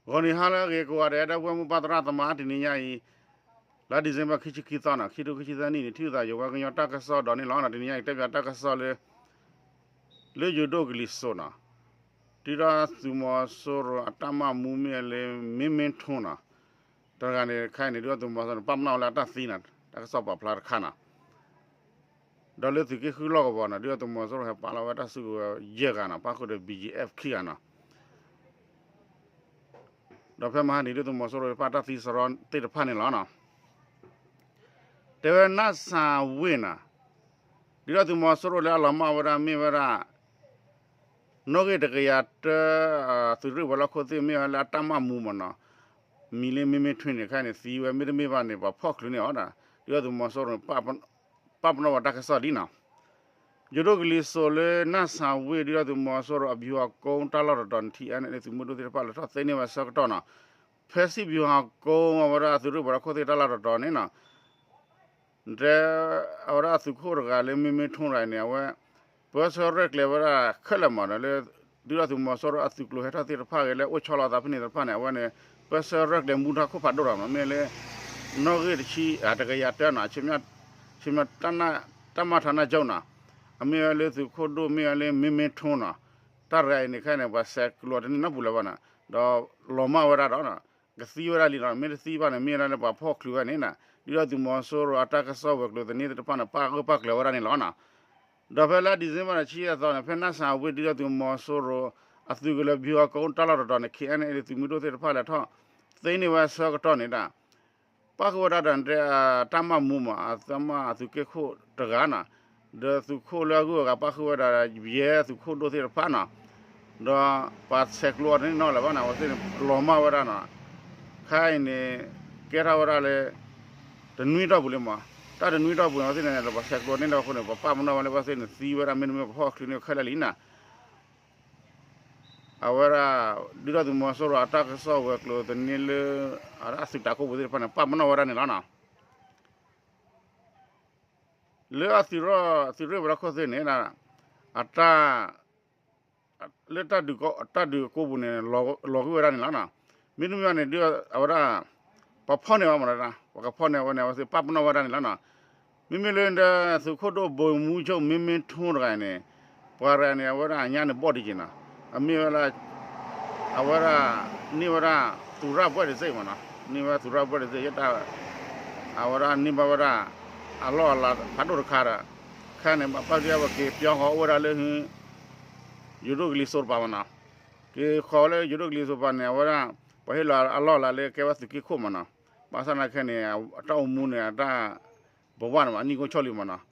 ဂီၤနံၤဟါလၢအဂ့ၤကိးဂၤဒဲး ဒီပုၢ်ဝဲၢ်မုၢ်ပၢ်သရၣ်သမါ တနံၤညါအံၤ လါ December ခံဆံခံသီန့ၣ် ခံထိခံဆံသၢနံၣ်န့ၣ် ထံၣ်သးယိၤဝဲကညီတၢ်ကစီၣ်ဒီးန့ၣ်လီၤ. တနံၤညါအံၤ တဲပၠးတၢ်ကစီၣ်လၢ လၢယိၤဒိၣ်ကလံၤစိးန့ၣ် ဒုၣ်ဒါသုးမီၤစိရိၤအတၢ်မၢ်မူမ့ၢ်လၢ မ့မ့ၢ်ထိန့ၣ် တဂၤန့ၣ် ခဲအံၤန့ၣ် ဒုၣ်ဒါသုးမီၤစိရိၤန့ၣ် ပာ်ပနီၣ်ဝဲလၢအတၢ်သံန့ၣ် တၢ်ကစီၣ်ပာ်ဖျါတခါန့ၣ် ဒီးလၢသုးက့ဃုလီၢ်ကဝီၤန့ၣ် ဒုၣ်ဒါသုးမီၤစိရိၤဟဲပာ်လီၤဝဲတၢ်စုကဝဲၤယဲၢ်ဂၤန့ၣ် ပၣ်ဃုာ်ဒီး ဘီၣ်ကၠံၣ်အ့ၣ်ဖ် ခံဂၤန့ၣ် ဒီးဖဲမဟါန့ၣ် ဒုၣ်ဒါသုးမီၤစိရိၤပာ်တၢ်သံစရီသ့ၣ်တဖၣ်န့ၣ်လီၤ. တဲဝဲနၢ်စၣ်ဝ့ၢ်န့ၣ် ဒုၣ်ဒါသုးမီၤစိရိၤလၢအလီၤမၢ်ဝဲဒၣ်မ့ၢ်ဝဲဒၣ် နီၣ်ဂံၢ်တကယၤတၢ သုးရ့ၣ်ပှၤလီၢ်ခိၣ်သ့ၣ်မ့ၢ်ဝဲလၢအတၢ်မၢ်မူမ့ၢ်န့ၣ် မံၤလၢ မ့မ့ၢ်ထိန့ၣ် ခဲအံၤန့ၣ် သံဝဲ မ့တမ့ၢ်ဘၣ်န့ၣ် ပှၤဖီၣ်ချုးန့ၢ်အီၤဒီး ဒုၣ်ဒါသုးမီၤစိရိၤန့ၣ် ပာ်ပနီၣ်ဝဲတၢ်ကစီၣ်ဒ်န့ၣ် ယိၤဒိၣ်ကလံၤစိးလၢနၢ်စၣ်ဝ့ၢ် ဒုၣ်ဒါသုးမီၤစိရိၤအဘျူးဟီၣ်ကိတၢ်လီၢ်တတီၤန့ၣ် ထံၣ်အဲၣ်န့ၣ် သုးမုၢ်ဒိၣ်သ့ၣ်တဖၣ်လဲၤထီၣ်သ့န့ၢ်ဝဲဆၢကတီၢ်န့ၣ် ဖဲစံၣ်ဘျူးဟီၣ်ကိ အဝဲဒၣ်သုးရ့ၣ်ပှၤလီၢ်ခိၣ်သ့ၣ်တၢ်လီၢ်တတီၤန့ၣ်န့ၣ် တဲ အဝဲဒၣ်သုးခိၣ်တဂၤလၢမ့မ့ၢ်ထိတဂၤန့ၣ် အဝဲ ပၢဆှၢရဲၣ်ကျဲၤဝဲဒၣ်ခဲလၢာ်မးဒီးလၢ ဒုၣ်ဒါသုးမီၤစိရိၤအသုးကျိၤဟဲထီၣ်သ့ၣ်တဖၣ်ဂ့ၤ လၢအိၣ်ဆီလီၤသးဖဲန့ၣ်သ့ၣ်တဖၣ်န့ၣ် အဝဲန့ၣ် ပၢဆှၢရဲၣ်ကျဲၤမူထီၣ်ခိၣ်ဖးဒိၣ်ဒီးမး မ့ၢ်လၢ နီၣ်ဂံၢ်တဆံ တကယၤတၢန့ၣ် ဆ့မး တၢ်မၤထးနၢ်ကၠိန့ၣ် အမ့ၢ်ဝဲလၢသုးခိၣ်ဒိၣ်မ့ၢ်ဝဲလၢမ့မ့ၢ်ထိန့ၣ် တၢ်တဂၤအံၤန့ၣ်ခဲအံၤန့ၣ် ပှၤဆဲးကျိးတန့ၢ်နီတပူၤလၢၤဘၣ်န့ၣ် ဒီးလီၤမၢ်ဝဲဒၣ်ဒီး ကသံဝဲဒၣ်လံန့ၣ် မ့ၢ်တသံဘၣ်န့ၣ် မ့ၢ်ဝဲဒၣ်လၢပှၤဖီၣ်ချုးဝဲန့ၣ် ဒုၣ်ဒါသုးမီၤစိရိၤအတၢ်ကစီၣ်ဝဲၤကျိၤသန့သ့ၣ်တဖၣ်န့ၣ် ပာ်ဂၢၢ်ပာ်ကျၢၤဝဲဒၣ်န့ၣ်လီၤန့ၣ် ဒီးဖဲလါ December န့ၣ် ဆံယဲၢ်သီန့ၣ် ဖဲနၢ်စၣ်ဝ့ၢ် ဒုၣ်ဒါသုးမီၤစိရိၤ အသုးကလၢၤဘျူးဟီၣ်ကိတၢ်လီၢ်တတီၤန့ၣ် ခ့ၣ်အဲၣ်အဲၣ်သုးမုၢ်ဒိၣ်သ့ၣ်တဖၣ်လဲၤထီၣ်သ့န့ၢ်ဝဲဆၢကတီၢ်န့ၣ်ဒီး ပၣ်ဃုာ်ဝဲဒၣ်ဒီးတဲ တၢ်မၢ်မူမး အတၢ်မၢ်အသုးက့ခိၣ်တဂၤန့ၣ် ဒီးသုးခိၣ်လၢအဂုၤအဂၤပၣ်ဃုာ်ဝဲဒၣ် ယဲၢ်သုးခိၣ်ဒိၣ်သ့ၣ်တဖၣ်န့ၣ် ဒီးပှၤဆဲးကျိးအီၤတန့ၢ်နီတလၢၤဘၣ်န့ၣ် အဝဲသ့ၣ်န့ၣ် လီၤမၢ်ဝဲဒၣ်န့ၣ် ခဲအံၤန့ၣ် ကဲထီၣ်ဝဲဒၣ်လၢ တနွံတီၢ်ပူၤလံမး တၢ်တနွံတီၢ်ပူၤန့ၣ် အဝဲသ့ၣ်န့ၣ် ပှၤဆဲးကျိးန့ၢ်ဒီးအဃိန့ၣ် ပှၤပာ်ပနီၣ်ဝဲလၢအဝဲသ့ၣ်န့ၣ် သံဝဲဒၣ် မ့တမ့ၢ်ပှၤဖီၣ်ချုးန့ၢ်ခဲလၢာ်လံန့ၣ် အဝဲဒၣ် ဒုၣ်ဒါသုးမီၤစိရိၤအတၢ်ကစီၣ်ဝဲၤကျိၤသန့လၢ အသုးတၢ်ကိးပူၤသ့ၣ်တဖၣ်န့ၣ် ပာ်ပနီၣ်ဝဲဒၣ်န့ၣ်လီၤန့ၣ် လၢအသုးရ့ၣ်ပှၤလီၢ်ခိၣ်သ့ၣ်န့ၣ် အတၢ် လၢတၢ်ဒုးကိးပူၤန့ၣ် လီၤဂာ်ဝဲဒၣ်န့ၣ်လီၤန့ၣ် မ့တမ့ၢ်ဘၣ်န့ၣ် ဒုးအဝဲဒၣ် ပှၤဖီၣ်န့ၢ်ဝဲမး ပှၤကဖီၣ်န့ၢ်ဝဲန့ၣ် အဝဲသ့ၣ်ပာ်ပနီၣ်ဝဲဒၣ်န့ၣ်လီၤန့ၣ် မ့မ့ၢ်လၢသုးခိၣ်ဒိၣ် ဗိုလ်မှူးချုပ် မ့မ့ၢ်ထိတဂၤန့ၣ် ပှၤတဂၤန့ၣ် အဝဲဒၣ်အညါန့ၣ်ဘီၣ်ဒံးက့ၤန့ၣ် အမ့ၢ်ဝဲဒၣ် အဝဲဒၣ် န့ၢ်ဝဲဒၣ် သူရဘွဲ့တံဆိပ် မးန့ၣ် န့ၢ်ဝဲသူရဘွဲ့တံဆိပ် ယတၢ် အဝဲဒၣ်န့ၢ်ဘၣ်ဝဲဒၣ် အလီၢ်အလၤဖးဒိၣ်တခါဒီး ခဲအံၤန့ၣ် ဘၣ်ပၢ်ဒုးအဝဲက့ၤပၠီဃီၤအိၣ်ဝဲဒၣ်လၢ ယိၤဒိၣ်ကလံၤစိးတပၤမးန့ၣ် က့ၤဃီၤလၢယိၤဒိၣ်ကလံၤစိးတပၤန့ၣ် အဝဲဒၣ် ပှၤဟ့ၣ်လီၤအလီၢ်အလၤလၢကဲဝဲသုးက့ခိၣ်မးန့ၣ် ဘၣ်ဆၣ်သနာ်က့န့ၣ် အတၢ်အိၣ်မူန့ၣ် အတၢ် ဘဝန့ၣ် အနံၣ်ကိၢ်ဆီလံမးန့ၣ်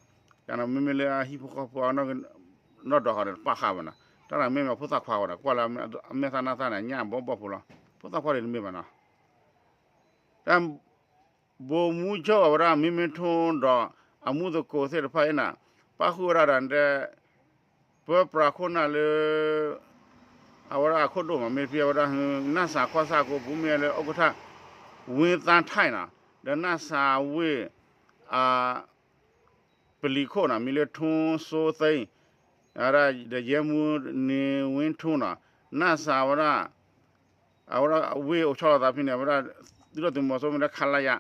ကန့ၣ်မ့မ့ၢ်လၢအဟံၣ်ဖိဃီဖိ နီၢ်ဒီးဃီန့ၣ် တပာ်ဃာ်ဘၣ်န့ၣ် တၢ်န့ၣ်မ့ၢ်မးဖိသၣ်ခွါဝဲန့ၣ် ကွၢ်လၢအမဲာ်သၣ်နၢ်သၣ်န့ၣ် အညၣ်ဘီဘီၣ်ဖိလီၤ ဖိသၣ်ခွါဒ်န့ၣ်မ့ၢ်ဘၣ်န့ၣ် တၢ် ဗိုလ်မှူးချုပ် အဝဲဒၣ် မ့မ့ၢ်ထိဒီး အမူသကိးသ့ၣ်တဖၣ်အံၤန့ၣ် ပၣ်ဃုာ်ဝဲဒၣ်ဒီးတဲ ပၢပြးခိၣ်နၢ်လၢ အဝဲဒၣ်အခိၣ်ဒိၣ်မး မ့ၢ်ဖဲအဝဲဒၣ် နၢ်စၢ်ခီၣ်စၢ်ကိးပူၤမ့ၢ်လၢ ဥက္ကဋ္ဌ ဝင်းသန်းထိုက် န့ၣ် ဒီးနၢ်စၢ်ဝ့ၢ် အ ပလံၤခိၣ်န့ၣ် မ့ၢ်လၢ ထွန်းစိုးသိန်း ဒီး ရဲမှူး နေဝင်းထွန်း န့ၣ် နၢ်စၢ်ဝဲဒၣ် အဝဲဒၣ်ဝ့ၢ်အိၣ်ဆီလီၤသးဖဲန့ၣ် အဝဲဒၣ် ဒုၣ်ဒါသုးမီၤစိရိၤမ့ၢ်လၢ ခလရ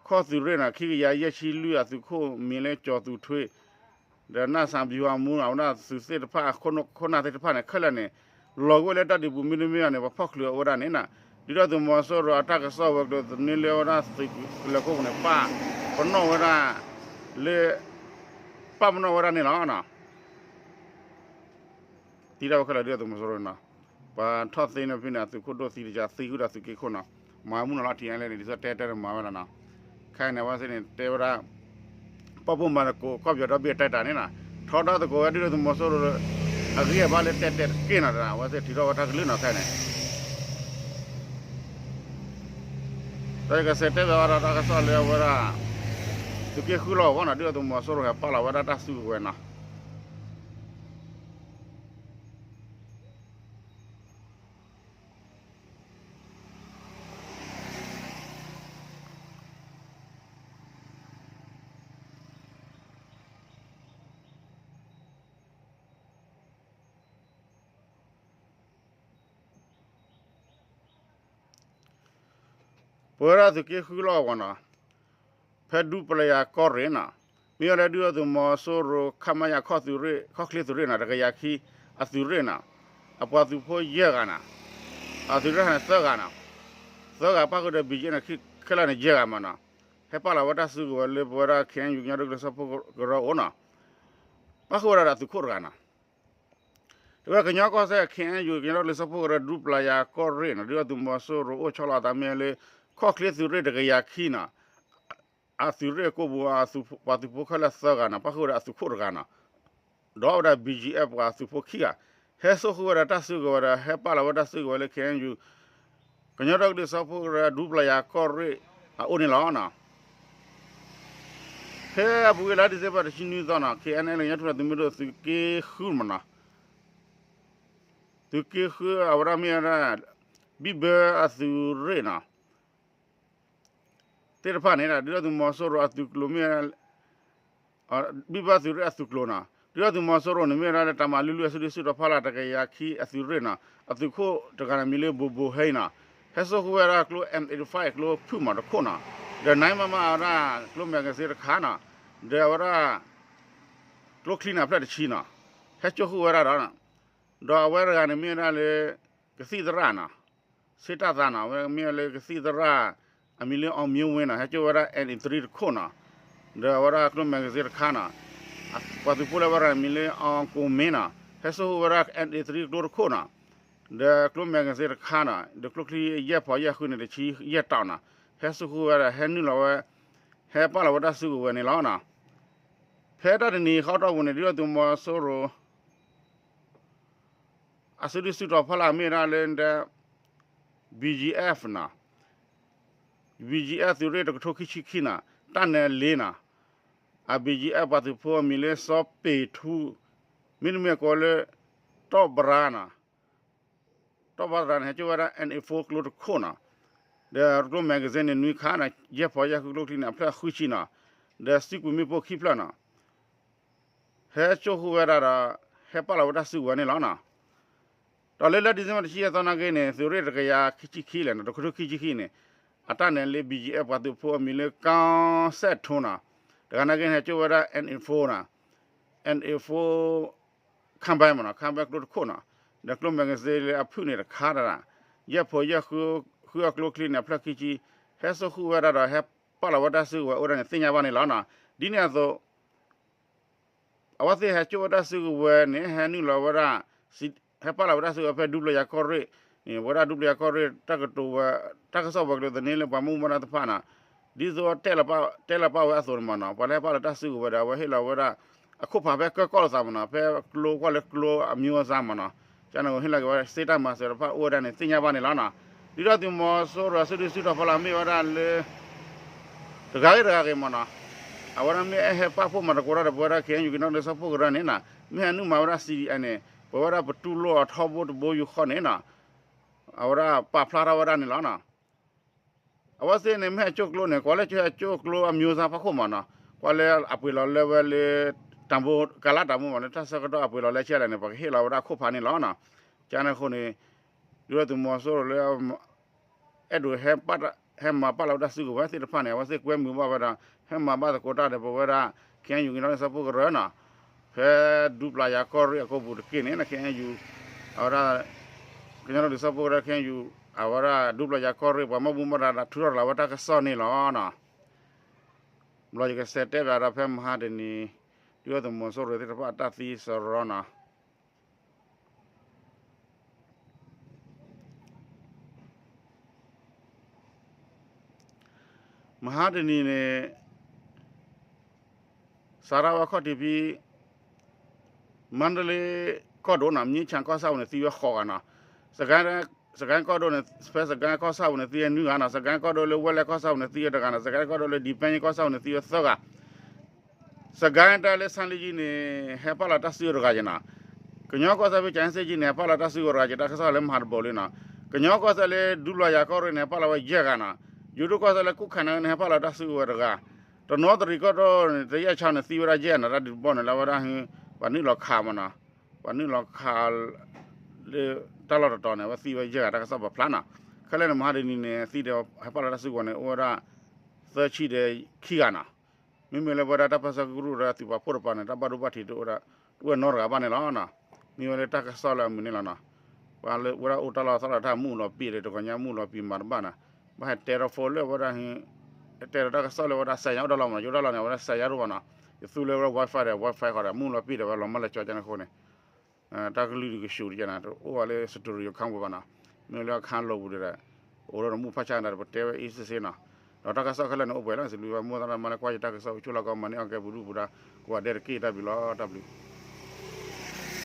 ခီၣ်သုးရ့ၣ်န့ၣ် ခံကယၤယဲၢ်ဆံလွံၢ်အသုးခိၣ်မံၤလၢ ကျော်သူထွေး ဒီးနၢ်စၢ် ဗျူဟာမှူး အဝဲဒၣ်သုးသ့ၣ်တဖၣ် ခိၣ်နၢ်သ့ၣ်တဖၣ်န့ၣ် ခဲလၢာ်န့ၣ် လီၤဂာ်ဝဲလၢတၢ်ဒုးပူၤမ့တမ့ၢ်န့ၣ် ပှၤဖီၣ်ချုးဝဲဒၣ်န့ၣ် ဒုၣ်ဒါသုးမီၤစိရိၤအတၢ်ကစီၣ်ဝဲၤကျိၤသန့လၢအဝဲဒၣ်သုးကလၢၤခိၣ်ပူၤန့ၣ် ပာ်ပနီၣ်ဝဲဒၣ်လၢ ပာ်ပနီၣ်ဝဲဒၣ်န့ၣ်လီၤ. သံတၢ်ဝဲခဲလၢာ်ဒုၣ်ဒါသုးမီၤစိရိၤန့ၣ် ပှၤထီၣ်သ့န့ၣ်ဖဲန့ၣ် အသုးခိၣ်ဒိၣ်သံတကးသံဃုာ်ဒီးသုးက့ခိၣ်န့ၣ် မၤမူနီၤလီၤ ထံၣ်အဲၣ်လၢန့ၣ် ဒ်သိးတဲတၢ်န့ၣ်မၤဝဲလီၤန့ၣ် ခဲအံၤန့ၣ် အဝဲသ့ၣ်န့ၣ် တဲဝဲဒၣ် ပာ်ဖှိၣ်မၤသကိး ကီၢ်ပယီၤဒီဘ့ၣ်တဲတၢ်န့ၣ်နီၤ ထီဒါသကိးဝဲဒုၣ်ဒါသုးမီၤစိရိၤ အဂံၢ်အဘါလၢတဲတဲာ်တက့ၢ်နီၤ အဝဲသ့ၣ်ထုးထီၣ်ဝဲတၢ်ကလုၢ်နီၤ ခဲအံၤန့ၣ် တၢ်ကစဲးတဲဘၣ်ဝဲဒၣ်တၢ်ကစီၣ်လၢအဝဲဒၣ် သုးက့ဃုလီၢ်ကဝီၤနီၤ ဒုၣ်ဒါသုးမီၤစိရိၤဟဲပာ်လီၤဝဲဒၣ်တၢ်စုကဝဲၤနီၤ ပဝဲဒၣ်သုးက့ဃုလီၢ်ကဝီၤနီၤ, ဖဲဒူပျၤယၤကီၢ်ရ့ၣ်နီၤ, မ့ၢ်ဝဲလၢဒုၣ်ဒါသုးမီၤစိရိၤ ခမရ ခီၣ်သုးရ့ၣ် ခီၣ်ချ့သုးရ့ၣ်နီၤ တကယၤခံ အသုးရ့ၣ်နီၤ, အပှၤသုးဖိယဲၢ်ဂၤနီၤ, အသုးရ့ၣ်န့ၣ်သၢဂၤနီၤ, သၢဂၤပၣ်ဃုာ်ဒီး ဘံၣ်ကၠံၣ် န့ၣ် ခဲလၢာ်န့ၣ်ယဲၢ်ဂၤမးနီၤ, ဟဲပာ်လီၤဝဲတၢ်စုကဝဲၤလၢပဝဲဒၣ် ခ့ၣ်အဲၣ်ယူၣ် ကညီဒီကလုာ်စၢဖှိၣ်ကရၢအအိၣ်နီၤ, ပၣ်ဃုာ်ဝဲဒၣ်ဒီးအသုးခိၣ်တဂၤနီၤ တဝဲကညီကီၢ်စဲၣ် ခ့ၣ်အဲၣ်ယူၣ် ကညီဒီကလုာ်စၢဖှိၣ်ကရၢ ဒူပျၤယၤကီၢ်ရ့ၣ်နီၤ ဒုၣ်ဒါသုးမီၤစိရိၤအိၣ်ဆီလီၤအသးမ့ၢ်လၢ ခီၣ်ချ့သုးရ့ၣ်တကယၤခံနီၤ, အသုးရ့ၣ်ကိးပူၤ ပှၤသုးဖိခဲလၢာ်သၢဂၤနီၤ ပၣ်ဃုာ်ဝဲဒၣ်အသုးခိၣ်တဂၤနီၤ, ဒီးဝဲဒၣ် ဘံၣ်ကၠံၣ်အဲၣ် ပှၤသုးဖိခံဂၤ, ဟဲစိာ်ဃုာ်ဝဲဒၣ်တၢ်စုကဝဲၤဒီး ဟဲပာ်လီၤဝဲတၢ်စုကဝဲၤလၢ ခ့ၣ်အဲၣ်ယူၣ် ကညီဒီကလုာ်စၢဖှိၣ်ကရၢ ဒူပျၤယၤကီၢ်ရ့ၣ်အအိၣ်န့ၣ်လီၤနီၤ. ဖဲအပူၤကွံာ်လါ December တဆံနွံသီနီၤ ခ့ၣ်အဲၣ်ယူၣ် ကညီထူၣ်ဖျဲးသုးမုၢ်ဒိၣ်သုးက့ဃုမးနီၤ, သုးက့ဃုအဝဲဒၣ်မ့ၢ်ဝဲဒၣ် ဘံၣ်ဘၢအသုးရ့ၣ်နီၤ သ့ၣ်တဖၣ်န့ၣ် ဒုၣ်ဒါသုးမီၤစိရိၤအသုးကျိၤမ့ၢ် ဘံၣ်ဘၢသုးရ့ၣ်အသုးကျိၤနီၤ ဒုၣ်ဒါသုးမီၤစိရိၤန့ၣ်မ့ၢ်ဝဲဒၣ်လၢ တၢ်မၤလုၢ်လုၢ်အစုဒုၣ်စုတီၤဖီလာ် တကယၤခံအသုးရ့ၣ်နီၤ အသုးခိၣ်တဂၤန့ၣ်မံၤလၢ ဘိၣ်ဘိၣ်ဟဲအံၤနီၤ ဟဲစိာ်ဃုာ်ဝဲဒၣ်ကျိ M eighty-five ကျိဖုၣ်မးတခိၣ်နီၤ ဒီး nine မမ အဝဲဒၣ်ကျိ magazine တခါနီၤ ဒီးအဝဲဒၣ် ကျိချံန့ၣ်အဖျၢၣ်တဆံနီၤ ဟဲစိာ်ဃုာ်ဝဲဒၣ်ဒီး ဒီးအဝဲတဂၤန့ၣ်မ့ၢ်ဝဲဒၣ်လၢ ကသံၣ်သရၣ်နီၤ ဆ့တၢ်သးနီၤ အဝဲမ့ၢ်ဝဲလၢကသံၣ်သရၣ် အမံၤလၢ အောင်မျိုးဝင်း နီၤ ဟဲစိာ်ဝဲဒၣ် M eighty-three တခိၣ်နီၤ ဒီးအဝဲဒၣ်ကျိ magazine တခါနီၤ ပှၤသုးဖိလၢအဝဲတဂၤန့ၣ်မံၤလၢ အောင်ကိုမင်း နီၤ ဟဲစိာ်ဃုာ်ဝဲဒၣ် M eighty-three ကျိတခိၣ်နီၤ ဒီးကျိ magazine တခါနီၤ ဒီးကျိချံယဲၢ်ဖီယဲၢ်ဃုန့ၣ် တဆံယဲၢ်တီၤနီၤ ဟဲစိာ်ဃုာ်ဝဲဒၣ် ဟဲနုာ်လီၤဝဲ ဟဲပာ်လီၤဝဲတၢ်စုကဝဲၤန့ၣ်လီၤနီၤ ဖဲတၢ်တနံၤဃီတီၢ်ပူၤန့ၣ် ဒုၣ်ဒါသုးမီၤစိရိၤ အစုဒုၣ်စုတီၤဖီလာ်မ့ၢ်ဝဲဒၣ်လၢ ဘံၣ်ကၠံၣ်အဲၣ် နီၤ ဘံၣ်ကၠံၣ်အဲၣ် သုးရ့ၣ်တကထိခံဆံခံနီၤ တၢ်နဲလ့နီၤ အ ဘံၣ်ကၠံၣ်အဲၣ် ပှၤသုးဖိအမံၤလၢ စီၤပ့ၤထူ မ့တမ့ၢ်ကိးလၢ တီၢ်ဘြါနီၤ တီၢ်ဘြါန့ၣ် ဟဲစိာ်ဝဲဒၣ် M eighty-four ကျိတခိၣ်နီၤ ဒီးကျိ magazine န့ၣ် နွံခါနီၤ ယဲၢ်ဖီယဲၢ်ဃုကျိချံန့ၣ် အဖျၢၣ်ဃုဆံနီၤ ဒီးစုကွံာ်မ့ၣ်ပိၢ်ခံဖျၢၣ်နီၤ ဟဲစိာ်ဃုာ်ဝဲဒၣ်ဒီး ဟဲပာ်လီၤဝဲတၢ်စုကဝဲၤန့ၣ်လီၤနီၤ ဒီးလၢလါ December တဆံယဲၢ်သီနာ်က့န့ၣ် သုးရ့ၣ်တကယၤခံဆံခံလဲၣ်နီၤ တကထိခံဆံခံန့ၣ် အတၢ်နဲလ့ ဘံၣ်ကၠံၣ်အဲၣ် ပှၤသုးဖိအမံၤလၢ ကၠီစဲၣ်ထိနီၤ တဂၤနာ်က့န့ၣ် ဟဲစိာ်ဝဲဒၣ် M eighty-four နီၤ M eighty-four ခၣ်ဘဲမးနီၤ ခၣ်ဘဲကျိတခိၣ်နီၤ ဒီးကျိ magazine လၢအဖုၣ်န့ၣ်တခါတဒၣ် ယဲၢ်ဖီယဲၢ်ဃုအကျိချံန့ၣ် အဖျၢၣ်ခံဆံ ဟဲစိာ်ဃုာ်ဝဲဒၣ်ဒီး ဟဲပာ်လီၤဝဲတၢ်စုကဝဲၤအိၣ်ဒၣ်န့ၣ် သ့ၣ်ညါဘၣ်န့ၣ်လီၤနီၤ ဒ်န့ၣ်အသိး အဝဲသ့ၣ်ဟဲစိာ်ဝဲတၢ်စုကဝဲၤန့ၣ် ဟဲနုာ်လီၤဝဲဒၣ် ဟဲပာ်လီၤဝဲတၢ်စုကဝဲၤဖဲဒူပျၤယၤကီၢ်ရ့ၣ်န့ၣ် ဝဲဒၣ်ဒူပျၤယၤကီၢ်ရ့ၣ် တၢ်ကတိၤဝဲ တၢ်ကစီၣ်ဝဲၤကျိၤသန့လၢပှၤမုၢ်မုၢ်တဖၣ်နီၤ ဒ်သိးတဲလီၤပာ်ဝဲအသိးန့ၣ်မးနီၤ ပှၤလၢဟဲပာ်လီၤတၢ်စုကဝဲၤဒီး အဝဲဟ့ၣ်လီၤဝဲဒၣ် အခိၣ်ဖးဖဲကၢကီၢ်လိာ်သးမးနီၤ ဖဲကျိကွၢ်လၢကျိအမံၤအစါမးနီၤ ကန့ၣ်ဟ့ၣ်လီၤက့ၤဝဲစ့တၢ်မၤစၢၤတဖၣ်အိၣ်ဝဲဒၣ်န့ၣ် သ့ၣ်ညါဘၣ်န့ၣ်လီၤနီၤ ဒုၣ်ဒါသုးမီၤစိရိၤအစုဒုၣ်စုတီၤဖီလာ်မ့ၢ်ဝဲဒၣ်လၢ တဂၤဂ့ၤတဂၤဂ့ၤမးနီၤ အဝဲဒၣ်မ့ၢ်ဟဲပာ်ဖှိၣ်မၤသကိးတၢ်ဒီး ပဝဲဒၣ် ခ့ၣ်အဲၣ်ယူၣ် ကညီဒီကလုာ်စၢဖှိၣ်ကရၢန့ၣ်နီၤ မ့ၢ်ဟဲနုာ်မၤဝဲဒၣ် စံၣ်ဒံၣ်အဲၣ်န့ၣ် ပဝဲဒၣ်ပတူၢ်လိာ်အထီဘိတဘိယူၢ်ဃီန့ၣ်နီၤ အဝဲဒၣ်ပာ်ဖျါထီၣ်ဝဲဒၣ်န့ၣ်လီၤနီၤ အဝဲသ့ၣ်န့ၣ် မ့ၢ်ဟဲစိာ်ကျိန့ၣ် ကွၢ်လၢကဟဲစိာ်ကျိအမံၤအစါဖီခိၣ်မးနီၤ ကွၢ်လၢအပှ့ၤလီၤလၢဝဲလၢ တၢ်ဘိကလါတၢ်မူမးလၢတၢ်ဆၢကတီၢ်အပှ့ၤလီၤလၢဆဲလဲၣ်န့ၣ် ပကဟ့ၣ်လီၤဝဲဒၣ်အခိၣ်ဖးန့ၣ်လီၤနီၤ ကန့ၣ်အဃိန့ၣ် ဒုၣ်ဒါသုးမီၤစိရိၤလၢ အဲၣ်ဒိး ဟဲမၤပာ်လီၤဝဲတၢ်စုကဝဲၤသ့ၣ်တဖၣ်န့ၣ် အဝဲသ့ၣ်ကွဲမုာ်ဘၣ်ဝဲဒီး ဟဲမၤဘၣ်သကိးတၢ်ဒီးပဝဲဒၣ် ခ့ၣ်အဲၣ်ယူၣ် ကညီဒီကလုာ်စၢဖှိၣ်ကရၢနီၤ ဖဲဒူပျၤယၤကီၢ်ရ့ၣ်အကိာ်ပူၤတက့ၢ်န့ၣ် ခ့ၣ်အဲၣ်ယူၣ် အဝဲဒၣ် ကညီဒီကလုာ်စၢဖှိၣ်ကရၢ ခ့ၣ်အဲၣ်ယူၣ် အဝဲဒၣ်ဒူပျၤယၤကီၢ်ရ့ၣ် ပှၤမၤဘူၣ်မၤဒါ ထုးထီၣ်လီၤဝဲတၢ်ကစီၣ်န့ၣ်လီၤနီၤ ဘျီယကစဲးတဲဘၣ်ဒီးဖဲမဟါတနံၤ ဒုၣ်ဒါသုးမီၤစိရိၤသ့ၣ်တဖၣ်အတၢ်သံစရီနီၤ မဟါတနံၤန့ၣ် စးထီၣ်ဝဲခီၣ်ထံးဖဲ မါတလ့ကီၢ်ဒိၣ်နီၤ မြင်းခြံကီၢ်ဆၣ်ပူၤန့ၣ် သံဝဲဃိးဂၤနီၤ စကဲကီၢ်ဒိၣ်န့ၣ် ဖဲစကဲကီၢ်ဆၣ်ပူၤန့ၣ် သံဝဲနွံဂၤနီၤ စကဲကီၢ်ဒိၣ်လၢဝဲလဲၣ်ကီၢ်ဆၣ်ပူၤန့ၣ် သံဝဲတဂၤနီၤ စကဲကီၢ်ဒိၣ်လၢဒံးပဲညိကီၢ်ဆၣ်ပူၤန့ၣ် သံဝဲသၢဂၤ စကဲကီၢ်ဒိၣ်လၢဆါလံကၠံန့ၣ် ဟဲပာ်လီၤတၢ်စုကဝဲၤတဂၤယဲနီၤ ကညီကီၢ်စဲၣ်ဖဲကၠၤစ့ကၠံန့ၣ် ဟဲပာ်လီၤတၢ်စုကဝဲၤတဂၤယဲ တၢ်ကစီၣ်လၢမၤတဘိလံနီၤ ကညီကီၢ်စဲၣ်လၢဒူပျၤယၤကီၢ်ရ့ၣ်န့ၣ် ဟဲပာ်လီၤဝဲယဲၢ်ဂၤနီၤ ယိၤဒိၣ်ကီၢ်စဲၣ်လၢကူၣ်ခးန့ၣ် ဟဲပာ်လီၤတၢ်စုကဝဲၤတဂၤ တနီသရံၣ်ကီၢ်ဒိၣ်န့ၣ် တယဲၢ်ဆါန့ၣ် သံဝဲဒၣ်ယဲၢ်ဂၤနီၤ တၢ်ဒုးတဘီန့ၣ် လၢဝဲဒၣ် ပှၤနုာ်လီၤခးမးနီၤ ပှၤနုာ်လီၤခး လၢတၢ်လီၢ်တတီၤန့ၣ် အဝဲသံဝဲယဲၢ်ဂၤ တၢ်ကစီၣ်ပာ်ဖျါနီၤ ခဲလၢာ်န့ၣ် မဟါတနံၤန့ၣ် သံဒီးဟဲပာ်လီၤတၢ်စုကဝဲၤန့ၣ် အိၣ်ဝဲဒၣ် သၢဆံဒီးခံဂၤနီၤ. မ့မ့ၢ်လၢပဝဲဒၣ်တၢ်ပၢဆှၢကရူၢ်ဒီးသုးပာ်ဖှိၣ်တပၤန့ၣ် တၢ်ဘၣ်ဒိဘၣ်ထံးတအိၣ်ဒၣ် တအိၣ်နီတဂၤဘၣ်န့ၣ်လီၤနီၤ. မ့ၢ်ဝဲလၢတၢ်ကစီၣ်လၢအမုာ်န့ၣ်လီၤနီၤ. ပှၤလၢဝဲဒၣ်အိၣ်တၢ်လီၢ်သီလီၤတၢ်မူလီၤပံာ်ဒီး တဂီၤညါမူလီၤပံာ်မၤတဘၣ်နီၤ. ဘၣ်ဟဲတဲဒီး phone လၢဝဲဒၣ် တဲဒီးတၢ်ကစီၣ်လၢဝဲဒၣ် စဲးညါအိၣ်တၢ်လီၢ်မးနီၤ, ယအိၣ်တၢ်လီၢ်န့ၣ် အဝဲဒၣ်စဲးညါတအိၣ်ဘၣ်နီၤ. ယသူလၢဝဲဒၣ် wifi ဒီး wifi ဃီဒီး မူလီၤပံာ်ဒီး ဝဲလီၤမၢလၢကၠီကန့ၣ်အဃိန့ၣ် တၢ်ကလုၢ်ဒုးကဆူးတကဲနီၤ, တအိၣ်ဝဲလၢ studio ခါပူၤဘၣ်နီၤ. မ့ၢ်လၢအခါလီၤပူၤဒီး အိၣ်ဒီးမူဖးဆါဒၣ် ပတဲဝဲအံၤစ့ၢ်စ့ၢ်နီၤ. ဒီးတၢ်ကစီၣ်ခဲလၢာ်န့ၣ် အိၣ်ပှဲၤလီၤ စံးဘျုးဘၣ် မိၢ်သရၣ်မါလၢကွၢ်ယတၢ်ကစီၣ် အိၣ်ဆူၣ်လီၢ်ကီၢ် မၤန့ၢ်အီၣ်ကဲပူၤဒူၣ်ပူၤဒါ ကိးဂၤဒဲးတက့ၢ် တၢ်ဘျုးလီၤ တၢ်ဘျုး